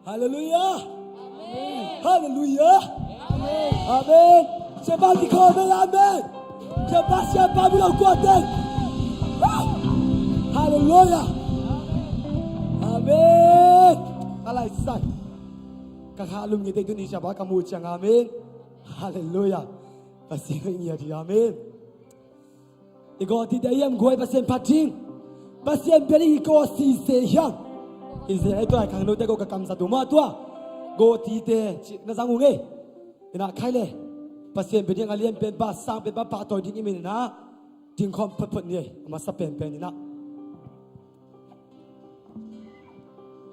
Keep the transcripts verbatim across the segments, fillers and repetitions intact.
Halleluiah. Halleluiah. Amen. Siapa kikhawm ei? Amen. Siapa, siapa, mi lo kuate. Halleluiah. Amen. Ka laisai, ka kha lum ngite tuni siapa ka muh ciang. Amen. Halleluiah. Pasian i ngiat hi. Amen. I gawtite hiam guai Pasian phat ding? Pasian bia ding i gawtite hiam? I zia ei tua khangnote ko ka kamsat uh mah tua gawtite cih na zang uh ngei. Inah khai le, Pasian bia ding a lian pen pa, sang pen pa, pahtawi ding i min inah dingkhawm photphot ni ei. A masa penpen inah.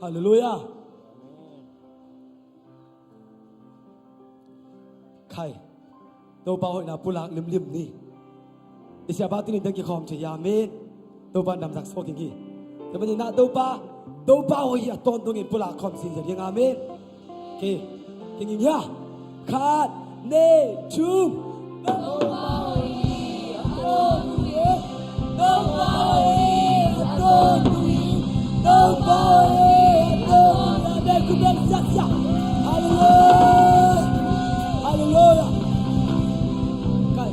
Halleluiah. Khai. Topa hoihna pulak limlim ni. I siapa tuni teng kikhawm thei hi. Amen. Topa damsak suak ding hi. Tua manin ah Topa, Topa hoih hi a tawntungin pulak khawm sin zia ding. Amen. Okay. Kinging hia? Khat, nih, thum. Topa hoih hi a tawntungin. Topa hoih hi a tawntungin. Topa hoih hi a tawntungin. Amen. Khut beng siasia. Halleluiah. Halleluiah. Kai.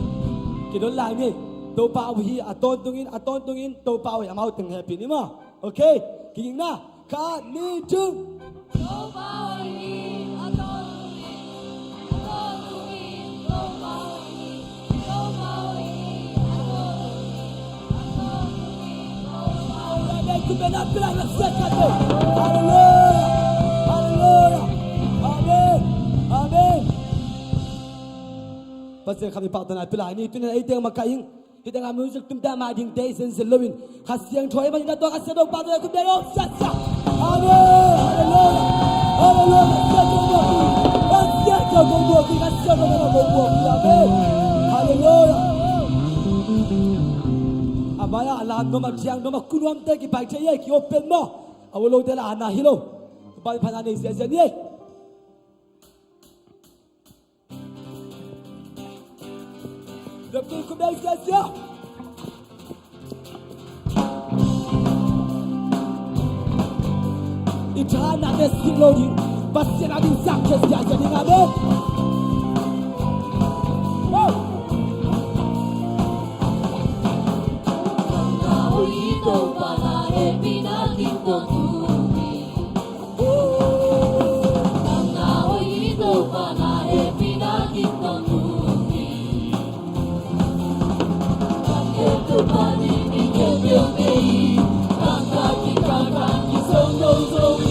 Kidon lai ni. Topa hoih hi a tawntungin, a tawntungin Topa hoih hi. Amau teng hehpih ni maw. Okay. Kinging na. Khat, nih, thum. Topa hoih hi a tawntungin, a tawntungin Topa hoih hi. Topa hoih hi a tawntungin, a tawntungin Topa hoih hi. Amen. Khut beng na pia lai na siat khat ve. Halleluiah. Halleluiah. Amen. Amen. Pasian khat i pahtawi na pia lai ni. Tuni in ei teng makaih ing. Hih tengah music tumte a mai dingte i sensen loin Kha Siangtho ahih manin a tua Kha Siangtho pahtawi khut beng hong siasia. Amen. Halleluiah. Halleluiah. Kha Siangtho kong buak hi. Kha Siangtho kong buak hi. Kha Siangtho kong buak hi. Amen. Halleluiah. A mai-ah a lam nuam a thiang nuam a ku nuamte kipai thei hi. Ki-op pen maw. A ulote la ana hi lo. Pai phan a nei ziahziah ni. Dam ding khut beng siasia. I thahatnate sik lo ding. Pasian a ding sang khia siasia ding. Amen. Woo! Nang na hoih hi Topa, na hehpihna kim tawntung hi. Amen. Nang na hoih hi Topa, na hehpihna kim tawntung hi. Amen. Nang hehpihna kim tawntung hi.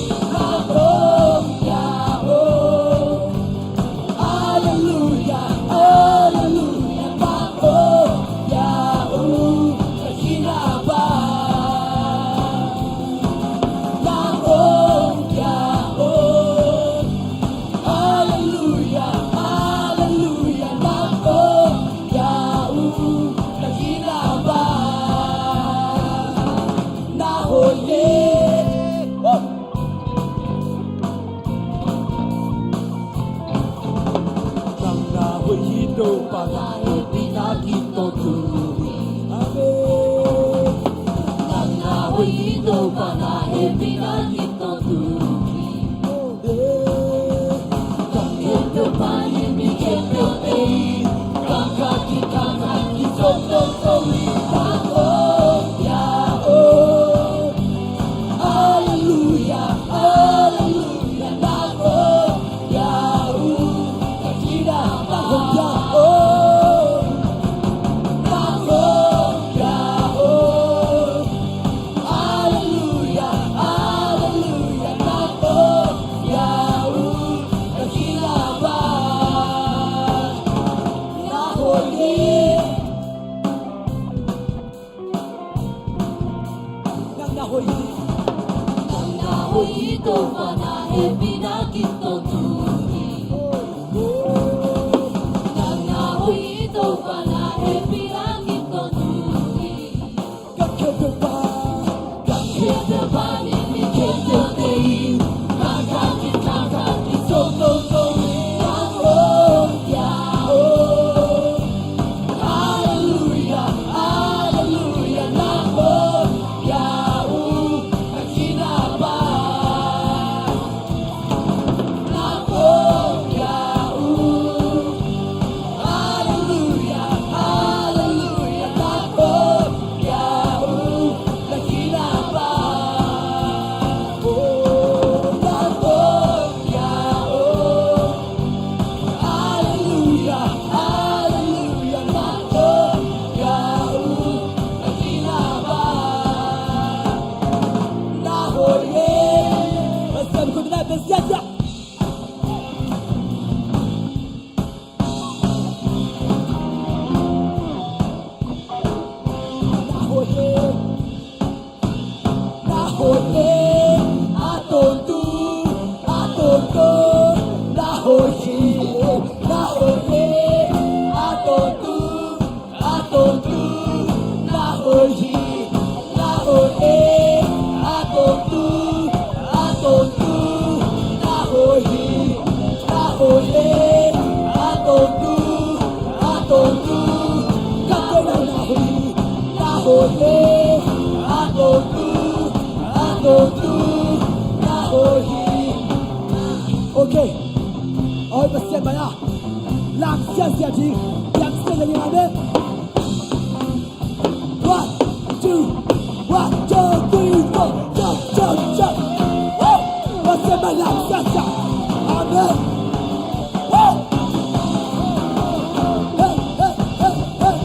Hallelujah, hallelujah. Okay. Oi, Pasian maya. Lang siasia ding. Lang siasia ding, amen. One, two, one, two, three, four. Jump, jump, jump. Woo! Pasian maya, lang siasia. Amen. Woo! Hey, hey, hey.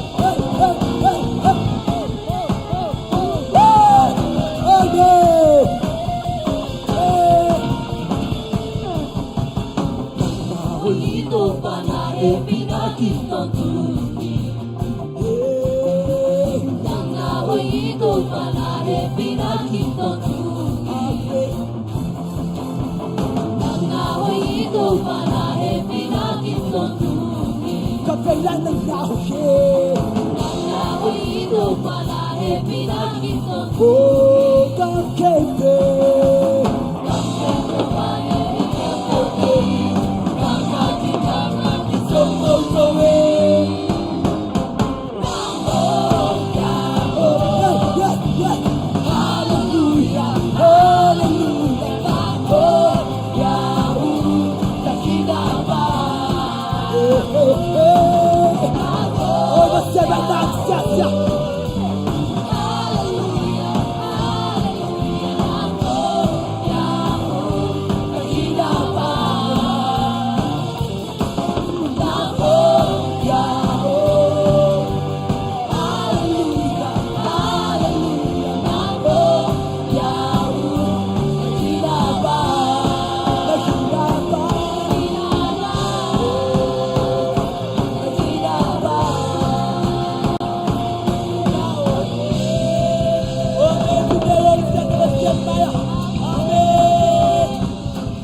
Amen.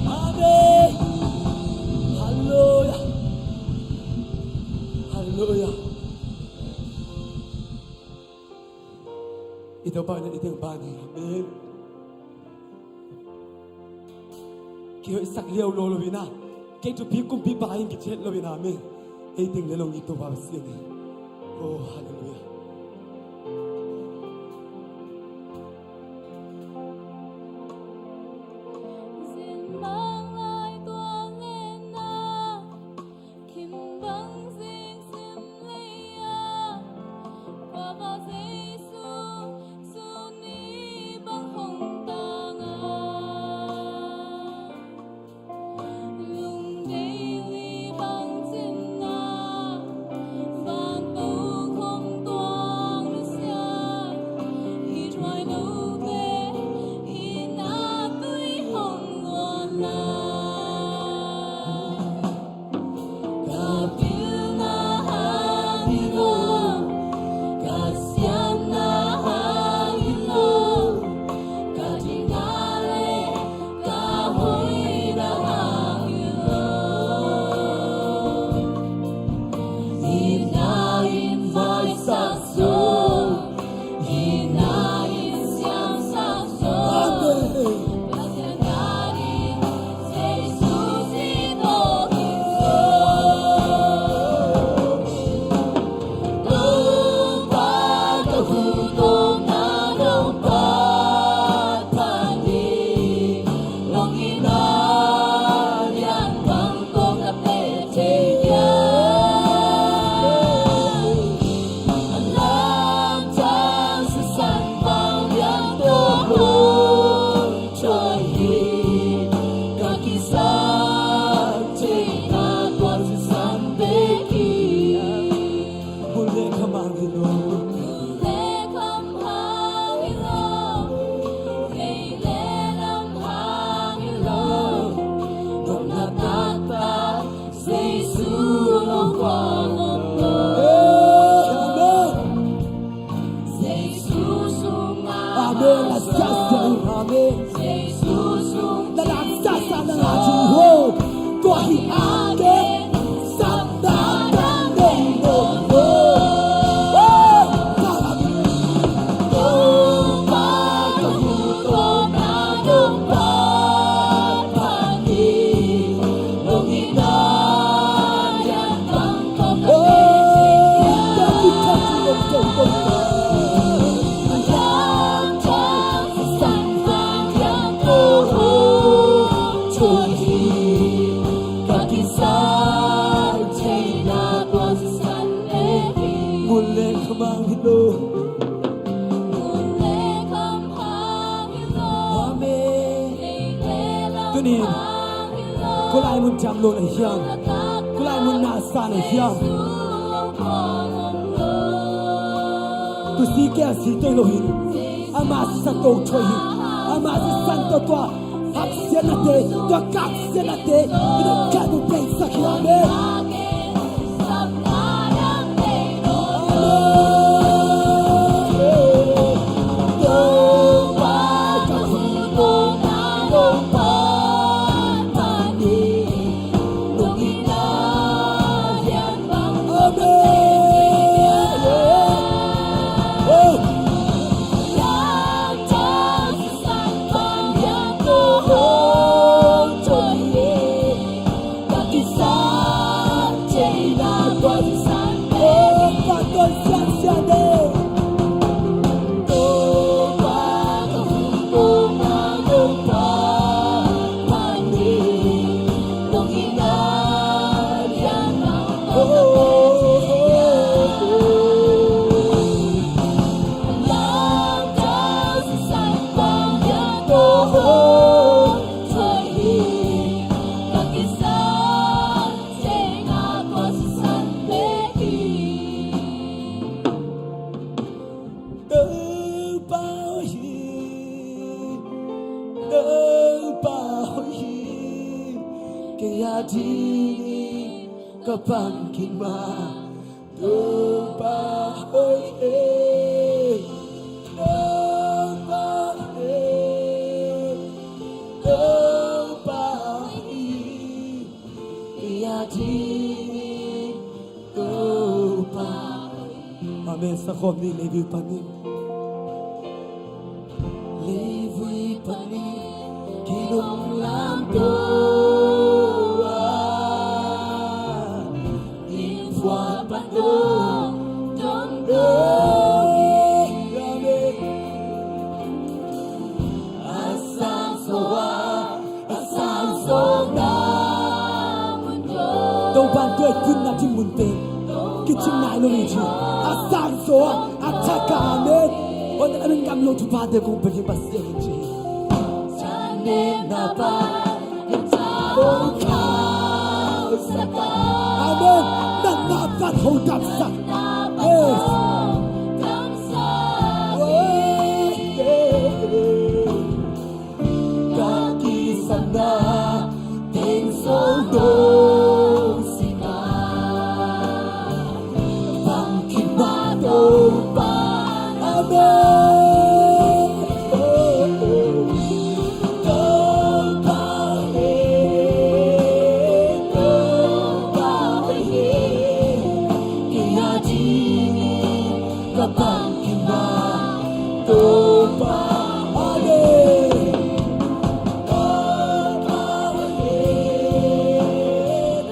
Amen. Halleluia. Halleluia. I Topa in i teng pa ni. Amen. Kihoihsak liau lo lo ina. Kei thupi kumpipa in kichiat lo ina. Amen. Ei teng le long i Topa Pasian ni. Oh, halleluia. Amen. Amen. Amen. Amen. Koi lai mun thiam lo na hiam? Koi lai mun na sa na hiam? Tusi kia si toi lo hin, ama sa to thoi hin, ama sa san to tua. Haksiatnate, tua ka haksiatnate, tua ka tu pe sa hiam e. Topa hoih hi, Topa hoih hi, kei a dingin ka pang khin mah. Topa hoih hi, Topa hoih hi, Topa hoih hi, kei a dingin Topa hoih hi. Amen. Sakhom ni, leivui panin. Leivui panin kilunglam tua, innkuan pan dong dong dong. Amen. A sang so a, a sang so na mun dong. Topa tua i tunna dinmun pen kicing nai lo hi ci. A sang so a, a thak a, amen. Aw, na min gam lo thupha te kong pe hi Pasian hi ci. Amen. Na na pan ho dam sak. Yes. Ka kisapna teng sawng dong sik a, bang khin mah Topa. Amen. Topa e, Topa e, kei a dingin ka pang khin mah Topa. Amen. Topa hoih hi,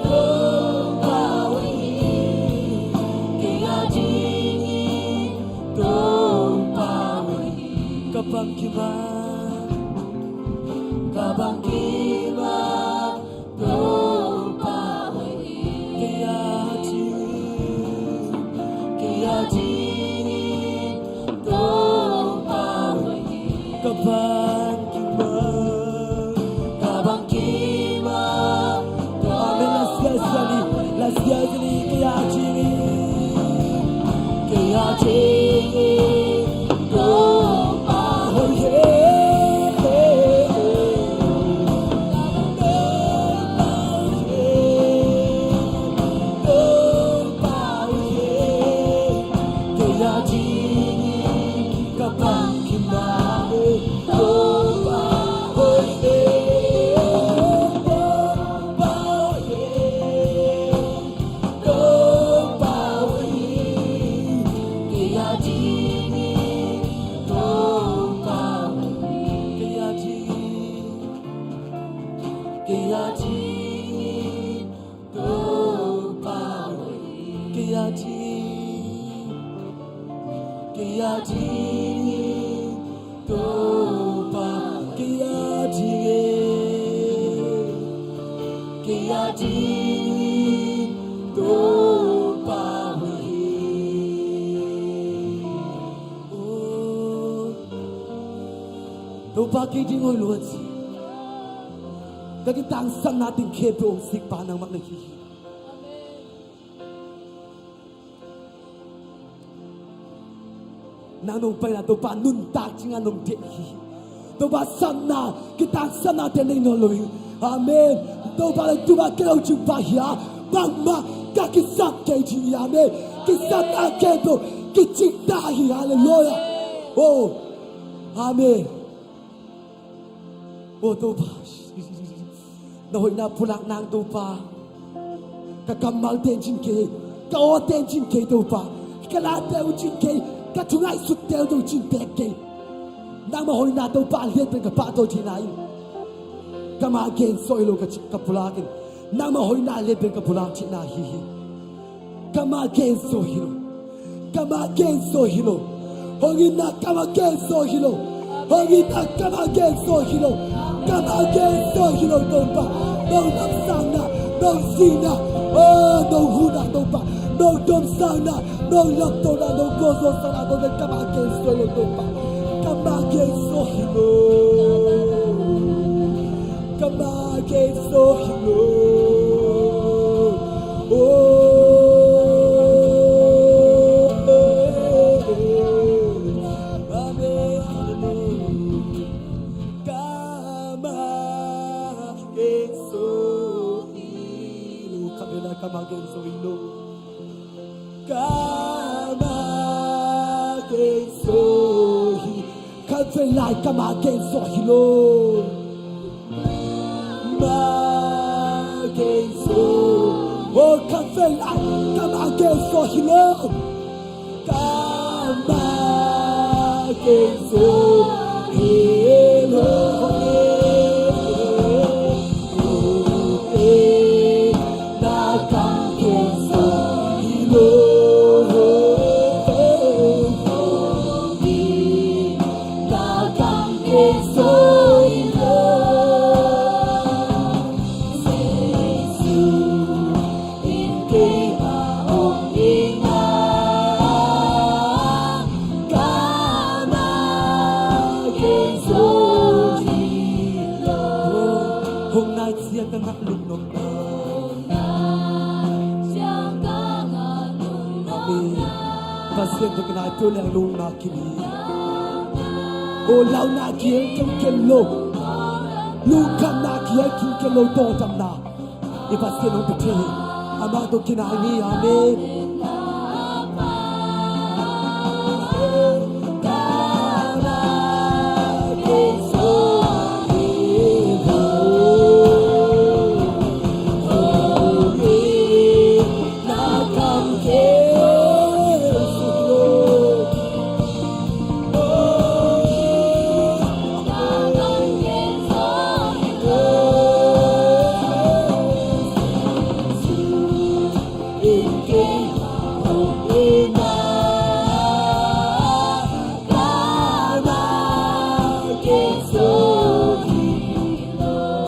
Topa hoih hi, kei a dingin Topa hoih hi. Ka pang khin mah, ka pang khin mah Topa hoih hi. Kei a dingin, kei a dingin Topa hoih hi. Ka pang khin mah, ka pang khin mah Topa. Amen. La sia sia ni, la sia sia ni, kei a dingin, kei a dingin Topa hoih hi. Kei a dingin, kei a dingin Topa hoih hi. Kei a dingin, kei a dingin Topa, kei a dingin, kei a dingin Topa hoih hi. Oh. Topa kei ding hoih lua ci. Ka kitangsapna teng khempeuh hong sikpa nangmah na hi hi. Nang nong paina Topa nuntak cinga nong deih hi. Topa sapna, kitangsapna te nei nawn lo hi. Amen. Topa le tuma kei lo cingpa hi a, bangmah ka kisap kei ci hi. Amen. Kisapna khempeuh kicing ta hi. Halleluiah. Oh. Amen. Oh Topa, na hoihna pulak nang Topa. Ka kammal ten cin kei, ka aw ten cin kei Topa. Ka late uh cin kei, ka thungaihsut te uh cin tek kei. Nangmah hoihna Topa lian pen ka pahtawi theihna in, ka ma genso hi lo ka ci, ka pulak in. Nangmah hoihna lian pen ka pulak theihna hi hi. Ka ma genso hi lo. Ka ma genso hi lo. Hong itna ka ma genso hi lo. Hong itna ka ma genso hi lo. Ka ma genso hi lo Topa. Nong damsakna, nong sihna, oh nong huhna Topa, nong domsakna, nong lamtohna, nong gualzawhsakna Topa, ka ma genso hi lo Topa. Ka ma genso hi lo. Ka ma genso hi lo. Oh. Amen. Hallelujah. Ka ma genso hi lo. Ka ma genso hi lo. Ka ma genso hi. Khatvei lai ka ma genso hi lo. Ma genso. Oh, khatvei lai ka ma genso hi lo. Ka ma genso hi lo. Hong nai ciang ka ngah lungnopna. Amen. Pasian tawh kinai peuh leng lungngah kim hi. O launa kiang kim ken lo. Lungkhamna kiang kim ken lo tawldamna i Pasian hong pia thei hi. Amah tawh kinai ni. Amen.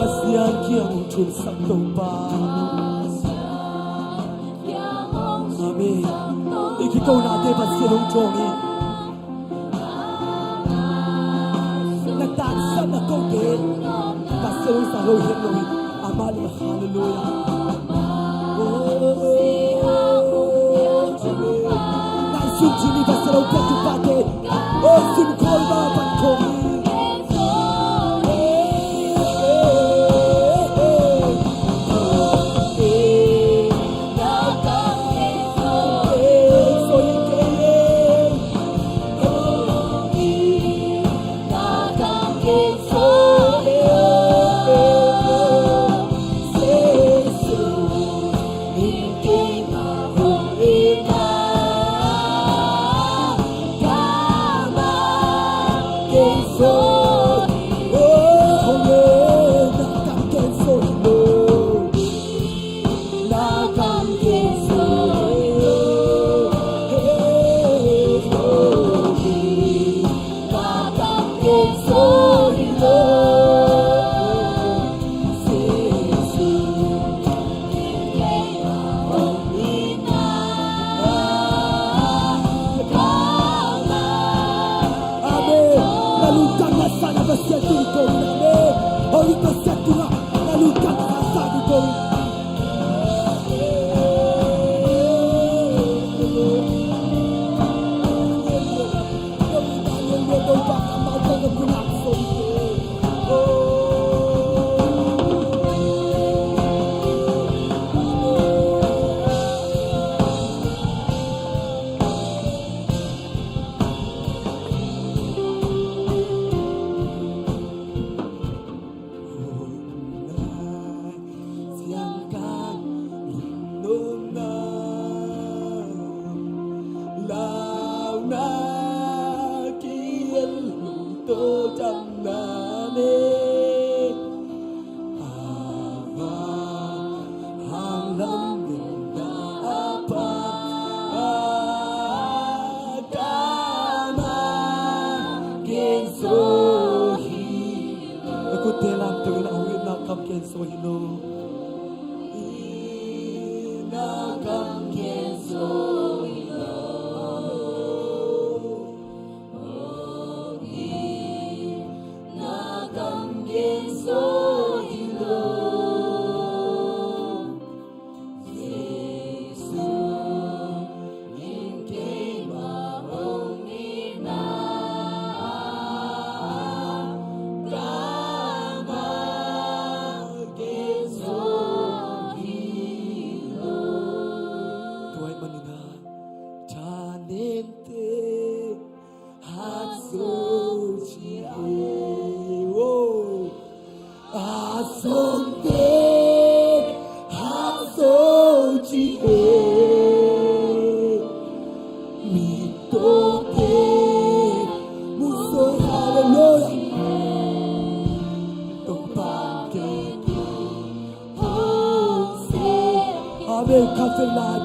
Pasian kiang hong thumsak Topa. Amen. I kikona te Pasian hong thawng hi. Na taksap na kote Pasian hong sa lo het lo hi. Amen. Hallelujah. Nai sun cini Pasian hong pia tu pate. O sun kol ba pan kong hi.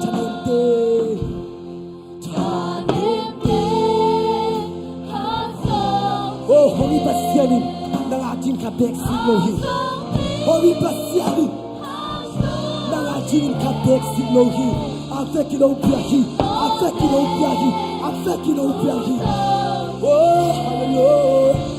Thanemte. Thanemte. Hazo. Oh, hong i Pasian in nang a ding khat beek sik lo hi. Hong i Pasian in nang a ding khat beek sik lo hi. A vekpi lo piang hi. A vekpi lo piang hi. A vekpi lo piang hi. Oh, hallelujah.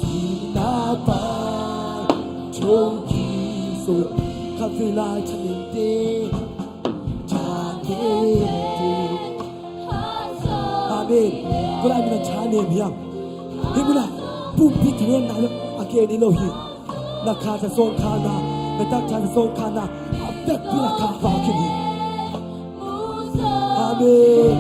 Sihna pan thong kiso. Khat vei lai, thanemte. Thanemte. Amen. Tua lai mun ah thanem hi hang. Hih mun ah pumpi thanemna a gen hi lo hi. Na kha tha sawng khalna, na tak tha sawng khalna, a vekpi na kha vak hi. Amen.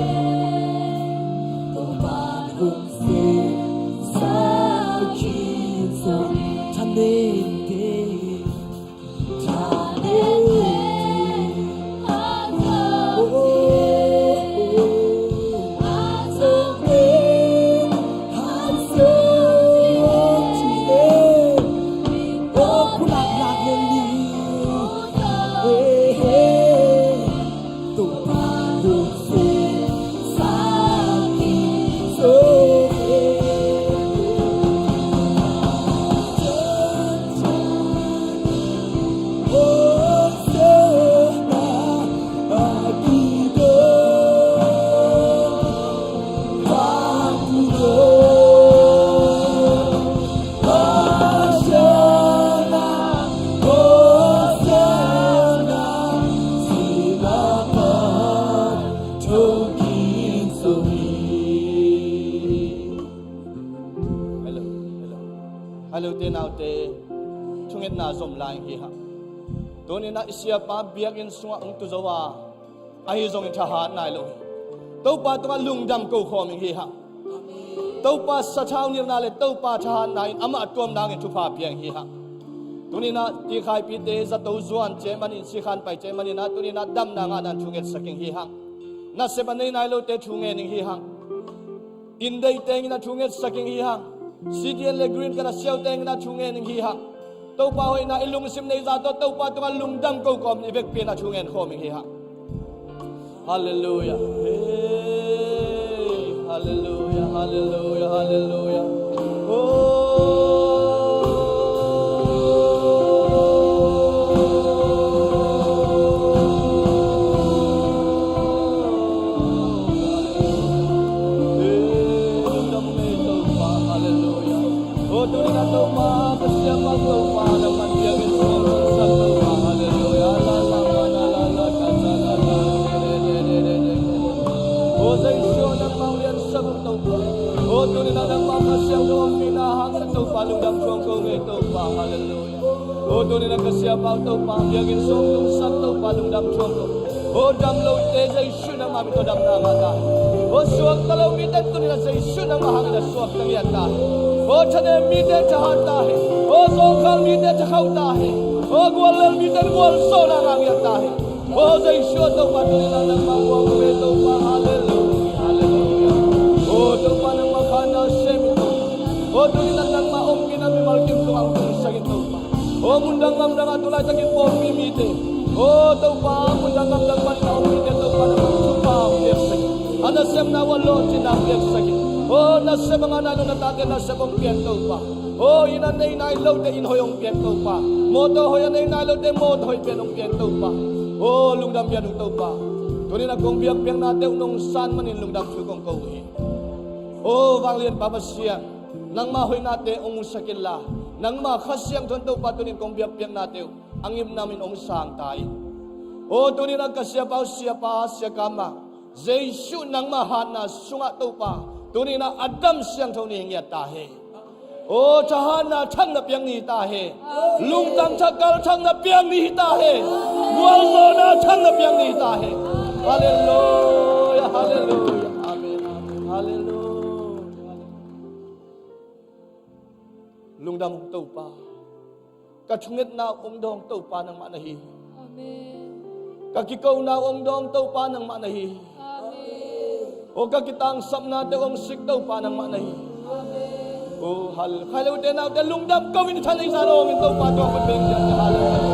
Hello, hello. Hello, te naute. Thungetna zom lai hi hang. Tuni-in ah i siapa biakinn sungah hong tu zo a, ahi zongin thahat nai lo hi. Topa tungah lungdam ko khawm ing hi hang. Topa sathau nilhna le Topa thahatna in amah tuam nangin thupha pia ing hi hang. Tuni-in ah tikhaipite zato zuan cih manin, sikhan pai cih manin ah, tuni-in ah damna ngahna in thungetsak ing hi hang. Nasep a nei nai lote thungen ing hi hang. Inn deih tengin ah thungetsak ing hi hang. C D N le Green Card a siau tengin ah thungen ing hi hang. Topa hoihna i lungsim nei zah tawh Topa tungah lungdam ko kawm in i vekpi in ah thungen khawm ing hi hang. Halleluiah. Hey, halleluiah, halleluiah, halleluiah. Oh. O tuni-in ah nangmah Kha Siangtho ompihna hangin ah Topa lungdam thuam ko ing ei Topa. Halleluiah. O tuni-in ah Kha Siapa uh Topa, biakinn sung lungsak Topa lungdam thuam ko. O dam lote Jesu nangmah min tawh damna ngah ta hen. O suakta lo mite tuni-in ah Jesu nangmah hangin ah suakta ngiat ta hen. O thanem mite thahat ta hen. O zawngkhal mite thakhauh ta hen. O guallel mite gualzawhna ngah ngiat ta hen. O Jesu Topa tuni-in ah nangmah uang ve Topa. Halleluiah, halleluiah. O Topa nangmah khanna sem in Topa. O tuni-in ah nangmah ompihna mimal kim tungah hong tungsak in Topa. O mundang gamdang ah tu laitakin pawlpi mite, o Topa mundang gamdang panin a om mite Topa nangmah thupha hong piaksak in. A nasemna uh a lawhcinna hong piaksak in. O nasep a ngah nai lo na tate nasep hong pia in Topa. O inn a nei nai lote inn hoih hong pia in Topa. Mawtaw hoih a nei nai lote mawtaw hoih pen hong pia in Topa. O lungdam pian ung Topa. Tuni-in ah kong biakpiaknate uh nong san manin lungdam thu kong ko uh hi. O vanglianpa Pasian, nangmah hoihnate hong musak inla, nangmah Kha Siangtho in Topa tuni-in kong biakpiaknate uh a ngimna min hong sang ta in. O tuni-in ah ka siapa uh Siapa Sia Kam Mang, Jesu nangmah hatna sungah Topa, tuni-in ah a dam siangtho ni hi ngiat ta hen. O thahatna thak na piak ni hi ta hen. Lungtang thak kal thak na piak ni hi ta hen. Gualzawhna thak na piak ni hi ta hen. Halleluia, halleluia. Amen, amen. Halleluia. Lungdam Topa. Ka thungetna hong dawng Topa nangmah na hi. Amen. Ka kikona hong dawng Topa nangmah na hi. Amen. O ka kitangsapnate hong sik Topa nangmah na hi. Amen. O hal khai lote naute lungdam ko in than ei sa lo in Topa tua khut beng ciat. Halleluia.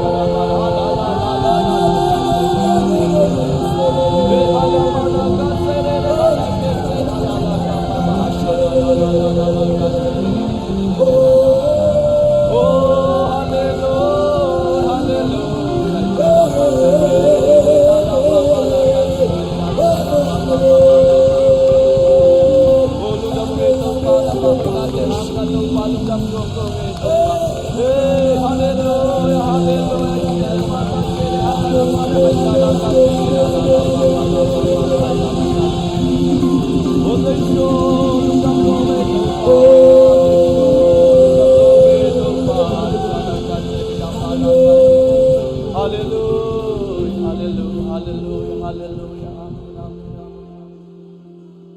Halleluia, halleluia, halleluia, halleluia. Amen, amen, amen.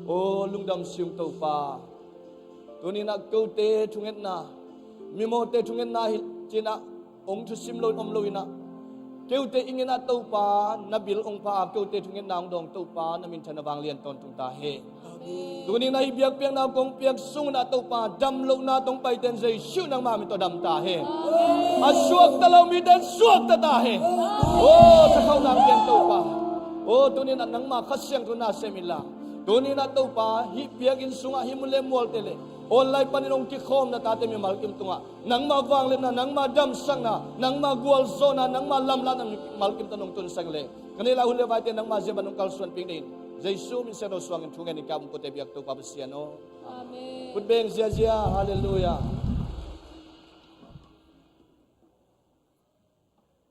O lungdam siung Topa. Tuninah kote thungetna, mimawte thungetna hi cinah hong thusim lo in om lo inah, keute inginah Topa na bil hong pha a kote thungetna hong dawng Topa na minthan a vanglian tawntung ta he. Tuninah hih biakpiakna kong piak sunginah Topa damlohna tong paiten Jesuh nangma min tawh dam ta he. A suakta lo miten suakta ta he. O thakhauhna hong piang Topa. O tuninah nangma Kha Siangtho na sem inla, tuninah Topa hih biakinn sungah hih mun le mualte le online panin hong kikhawmna tate mimal kim tungah nangma vangliatna, nangma damsakna, nangma gualzawhna, nangma lamlahna mimal kim tawh nong tunsak le ka neih lai hun le vaite nangma zia bang nong kalsuan ping dingin Jesuh min siangtho suangin thu ngenin ka um kote biak Topa Pasian aw. Amen. Khut beng ziazia. Halleluia.